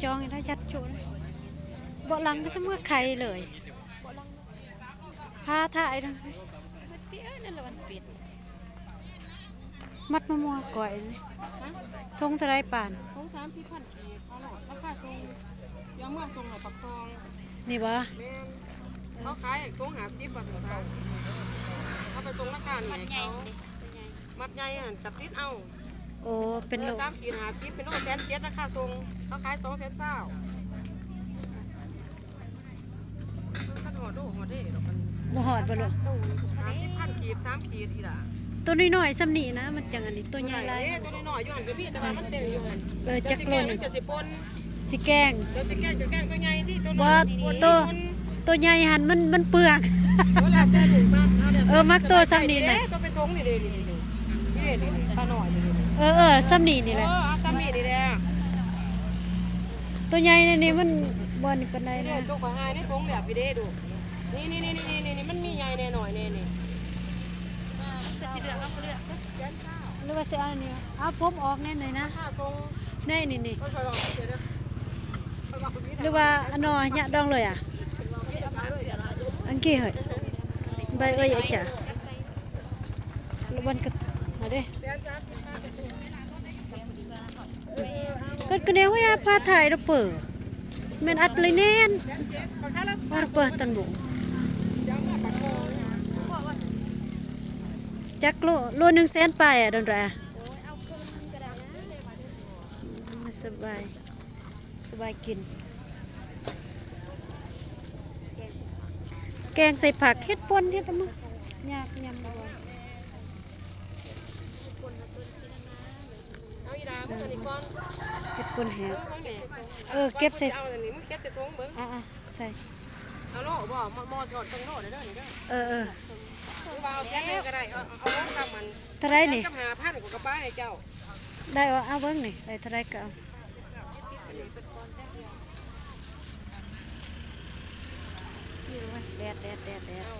ຈອງໃຫ້ລະ ຍັດຈຸເບາະຫຼັງກໍສະເໝືອໄຂ່ເລີຍ. ພາຖ່າຍນຳ ມັດມະມ່ວງກ້ອຍນີ້ ຖົງເທົ່າໃດປານ? ຖົງສາມສິບພັນກີບ ເອົາໂລດ ລາຄາສົ່ງ ຊິເອົາເມືອສົ່ງໃຫ້ປາກຊ່ອງ. ນີ້ບໍ່? ແມ່ນ ເຂົາຂາຍຖົງຫ້າສິບວ່າຊັ້ນຊະ ເຮົາໄປສົ່ງລາຄານີ້ໃຫ້ເຂົາ. ມັດໃຫຍ່ຫັ້ນກະຕິດເອົາ. ໂອ້ ເປັນໂລ ສາມຂີດຫ້າສິບ ເປັນໂລແສນເຈັດ ລາຄາສົ່ງ ເຂົາຂາຍສອງແສນຊາວ. ມັນຄັນຮອດໂລຮອດເດ້ດອກ ມັນບໍ່ຮອດບໍ່ລູກ? ຫ້າສິບພັນກີບ ສາມຂີດອີ່ຫຼ້າ. ໂຕນ້ອຍໆສ່ຳນີ້ນະ ມັນຈັ່ງອັນນີ້ ໂຕໃຫຍ່ຫຼາຍ. ເອີ ໂຕນ້ອຍໆຢູ່ຫັ້ນກໍມີ ແຕ່ວ່າມັນເຕັມຢູ່ຫັ້ນ. ເອີ ຈັກໂລນີ້ ເຈົ້າຊິປົນ ຊິແກງ ເຈົ້າຊິແກງ ເຈົ້າແກງໂຕໃຫຍ່ຕິ ໂຕນ້ອຍ ບໍ່ ໂຕ ໂຕໃຫຍ່ຫັ້ນມັນ ມັນເປືອງ. ເອີ ແລ້ວແຕ່ລູກມັກ ເອົາແລ້ວ ເອີ ມັກໂຕສ່ຳນີ້ນະ ໂຕເປັນຖົງນີ້ເດ້ ນີ້ໆໆ ນີ້ໆ ປານ້ອຍນີ້ໆ. ເອີໆ ສ່ຳນີ້ນີ້ແຫຼະ ເອີ ເອົາສ່ຳນີ້ນີ້ແຫຼະ. ໂຕໃຫຍ່ນີ້ມັນບໍ່ນີ້ປານໃດນະ ໂຕຂ້ອຍໃຫ້ໃນຖົງແບບນີ້ເດ້ລູກ ນີ້ໆໆ ນີ້ມັນມີໃຫຍ່ແດ່ນ້ອຍແດ່ນີ້. ກໍຊິເລືອກ ເອົາກໍເລືອກ ຫຼືວ່າຊິເອົາອັນນີ້ ເອົາຜົມອອກແດ່ໜ້ອຍນະ ຄ່າສົ່ງ ແດ່ນີ້ນີ້ ເອີ ຂ້ອຍວ່າ ເອີ ຂ້ອຍວ່າ ຫຼືວ່າອັນນໍຍະດອງເລີຍອະ ອັງກີ້ເຮີ້ຍ ໃບເອີຍອາຈາ ລະວັນກໍ ມາເດ້ ເກີດກະແນວ ໂອ້ຍ ພາຖ່າຍລະເປີ ແມ່ນອັດເລີຍແນ່ນ ພາລະເປີຕັນບຸ ຈັກໂລ ໂລໜຶ່ງແສນປາຍອະ ດອນດາ ສະບາຍ ສະບາຍກິນ ແກງໃສ່ຜັກ ເຮັດປົ່ນ ເຮັດອັນນັ້ນ ຍາກຍຳບໍ່ ເອົາອີ່ຫຼ້າ ເອົາອັນນີ້ກ່ອນ ເຮັດປົ່ນແຫ້ງ ເອີ ເກັບໃສ່ ເອົາອັນນີ້ ເກັບໃສ່ຖົງເບິ່ງ ອ່າໆ ໃສ່ ເອົາໂລບໍ່ ໝໍ້ທອດເຄິ່ງໂລເດີນີ້ເດີ ເອີໆ ຫຼືວ່າເອົາແສນໜຶ່ງກໍໄດ້ ເອົາ ເອົາລົງນຳມັນ ເທົ່າໃດນີ້ ແສນກັບຫ້າພັນ ຂ້ອຍກໍປະໃຫ້ເຈົ້າ ໄດ້ບໍ່ ເອົາເບິ່ງນີ້ ໄດ້ເທົ່າໃດກໍເອົາ ແດດ ແດດ ແດດ ແດດ.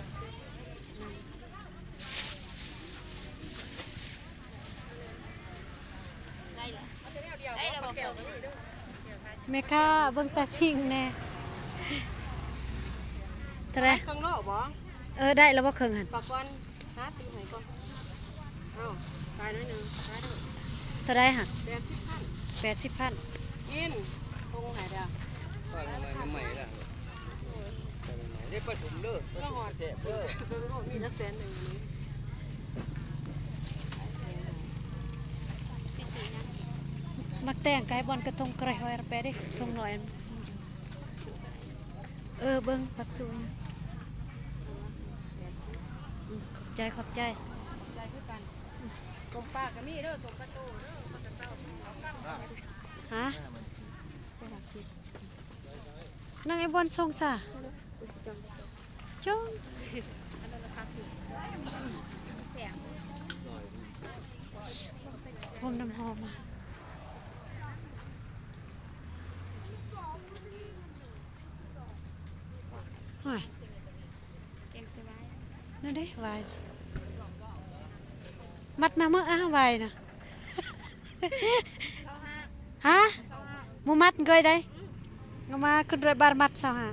ແມ່ຄ້າເບິ່ງຕາຊິງແດ່ ເທົ່າໃດ ເຄິ່ງໂລບໍ່ ເອີ ໄດ້ແລ້ວບໍ່ເຄິ່ງຫັ້ນ ປາກອນ ຫາຕີໃຫ້ກ່ອນ ເອົ້າ ຕາຍໜ້ອຍໜຶ່ງ ຕາຍໜ້ອຍ ເທົ່າໃດຫະ ແປດສິບພັນ ແປດສິບພັນ ກິນ ສົ່ງໃຫ້ເດີ້ ໄດ້ປາຊຸມເດີ ປາຊຸມແຊບເດີ ມີລະແສນໜຶ່ງ ມັກແຕ່ງກາຍບ່ອນກະທົງກະໄລຫອຍລະແປເດ້ ຖົງໜ້ອຍ ເອີ ເບິ່ງຜັກຊູ ອືມ ຂອບໃຈ ຂອບໃຈ ສົ້ມປາກໍມີເດີ ສົ້ມປາໂຕເດີ ປາກະເຕົ້າ ຮະ ນາງໄອ້ບອນສົ່ງຊາ ຈົ່ງ ໂຮມນ້ຳຫອມມາ ໂອ້ຍ ແກງໃສ່ຫວາຍ ນັ້ນເດ້ ຫວາຍ ມັດມາເໝີອາຫວາຍນະ ຮະ ໝູ່ມັດເກີຍໄດ໋ ງາມມາຂຶ້ນເຮືອບາດມັດຊາວຫ້າ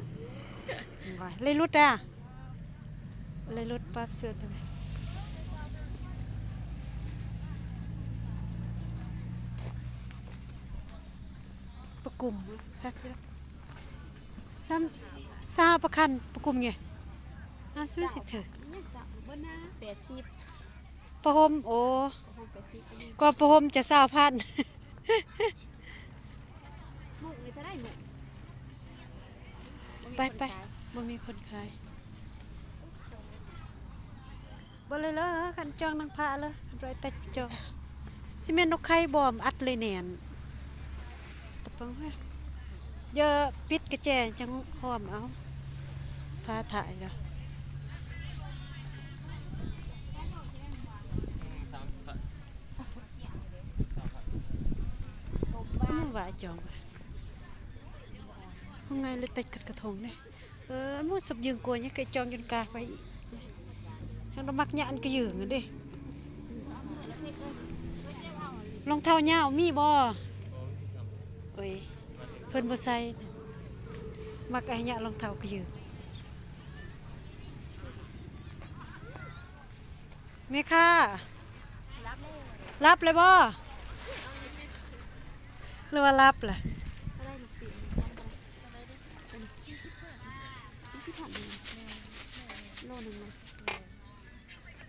ໄລ່ຫຼຸດດາ ໄລ່ຫຼຸດປັບເສືອຕົວນີ້ ປະກຸມ ແພັກຢູ່ ຊ້ຳ ຊາວປະຄັນ ປະກຸມເງ ອາ ຊຸຊິເທີ ເບິດນາ ແປດສິບ ຜ້າຫົ່ມ ໂອ້ ກວ່າຜ້າຫົ່ມຈະຊາວພັນ ມຸກນີ້ເທົ່າໃດມຸກ ໄປ ໄປ ບໍ່ມີຄົນຂາຍ ບໍ່ເລີຍເລີ ຄັນຈອງນາງພະເລີ ບໍ່ໄດ້ແຕ່ຈອງ ຊິແມ່ນນົກໄຂ່ບໍ່ ອັດເລີຍແໜ້ນ ຕະປຶງເຮີ້ຍ ຢ່າປິດກະແຈ ຈັ່ງຫອມເອົາ ພາຖ່າຍເດີ ອືມ ວ່າຈອງວ່າ ເຮົາໄງເລີຍຕິດກັບກະທົງເດ້ ເອີ ໝູ່ສົບຢືງກົວ ຍັງເຄີຍຈອງຈົນກາໄປອີກ ເຮົາລະມັກຍານກະຢືງຫັ້ນເດ້ ລອງເທົ້າຍາວມີບໍ່? ໂອ້ຍ ເພິ່ນບໍ່ໃສ່ ມັກອາຍະລອງເທົ້າກະຍືດ. ແມ່ຄ້າ ຫຼັບແລ້ວບໍ່ ຫຼືວ່າຫຼັບລະ? ໂລໜຶ່ງນະ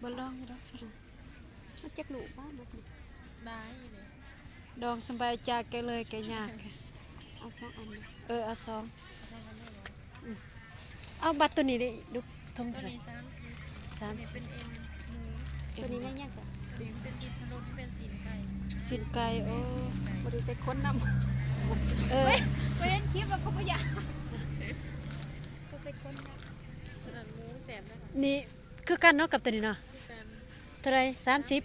ບໍ່ລອງຢູ່ດອກ. ມັນຈັກລູກວະໝົດນີ້? ໄດ້ເດ ດອງສະບາຍໃຈ ແກະເລີຍ ແກະຍາກ. ເອົາສອງອັນເດ. ເອີ ເອົາສອງ. ເອົາບັດໂຕນີ້ເດ ດຸ ຖົງເທົ່າໃດ? ສາມສິບ ສາມສິບ ເປັນເອັນໝູ. ໂຕນີ້ແມ່ນຫຍັງຊະ? ໂຕນີ້ເປັນຕີນພະໂລ້ ນີ້ເປັນຊີ້ນໄກ່. ຊີ້ນໄກ່ ໂອ້ ບໍ່ໄດ້ໃສ່ຂົນນຳ. ເອີ ເອີ ເຫັນຄລິບແລ້ວກໍບໍ່ຢາກ ກໍໃສ່ຂົນນຳ. ໂຕນັ້ນໝູແຊບເດ້. ນີ້ ຄືກັນເນາະກັບໂຕນີ້ເນາະ. ຄືກັນ. ເທົ່າໃດ? ສາມສິບ.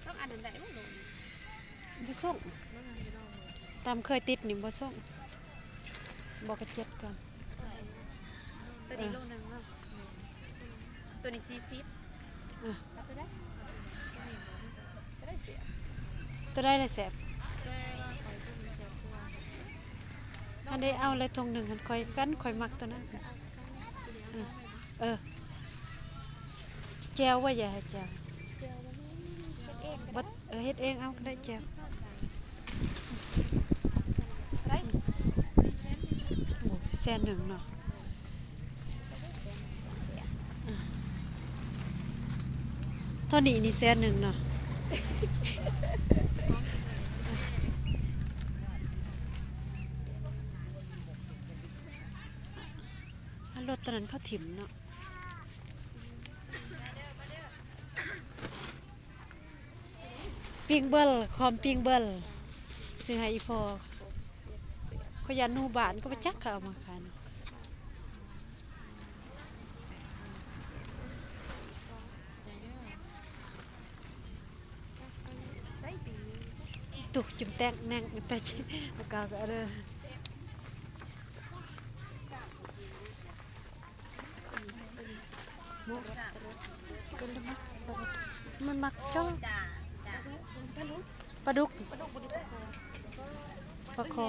ສອງອັນນັ້ນໄດ້ບໍ່? ບໍ່ສົ່ງ. ຕາມເຄີຍຕິດນີ້ບໍ່ສົ່ງ. ບອກກະເຈັດກ່ອນ. ໂຕນີ້ໂລໜຶ່ງເນາະ. ໂຕນີ້ສີ່ສິບ. ອ່ະ ເອົາໂຕໃດ? ໂຕໃດລະແຊບ? ອັນໃດເອົາແລ້ວຖົງໜຶ່ງຫັ້ນ ຂ້ອຍກັນ ຂ້ອຍມັກໂຕນັ້ນ. ເອີ ເອີ ແຈ່ວວ່າ ຢ່າໃຫ້ແຈ່ວ. ເຮັດເອງ ບໍ່ ເອີ ເຮັດເອງເອົາກະໄດ້ແຈ່ວ. ໂອ້ ແສນໜຶ່ງເນາະ. ເທົ່ານີ້ນີ້ແສນໜຶ່ງເນາະ. ລົດຕອນນັ້ນເຂົາຖິ້ມເນາະ. ປີ້ງເບິ້ນ ຄອມປີ້ງເບິ້ນ ຊື້ໃຫ້ອີ່ພໍ່. ຂ້ອຍຢ້ານໜູບ້ານ ກໍບໍ່ຈັກເຂົາເອົາມາຂາຍເນາະ. ຕຸກຈຸມແຕກແໜ່ງແຕ່ ອາກາກະເດີ. ມັນມັກຈ້ອງ ປາດຸກ ປາຄໍ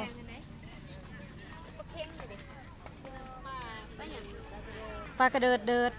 ປາກະເດີດເດີດ.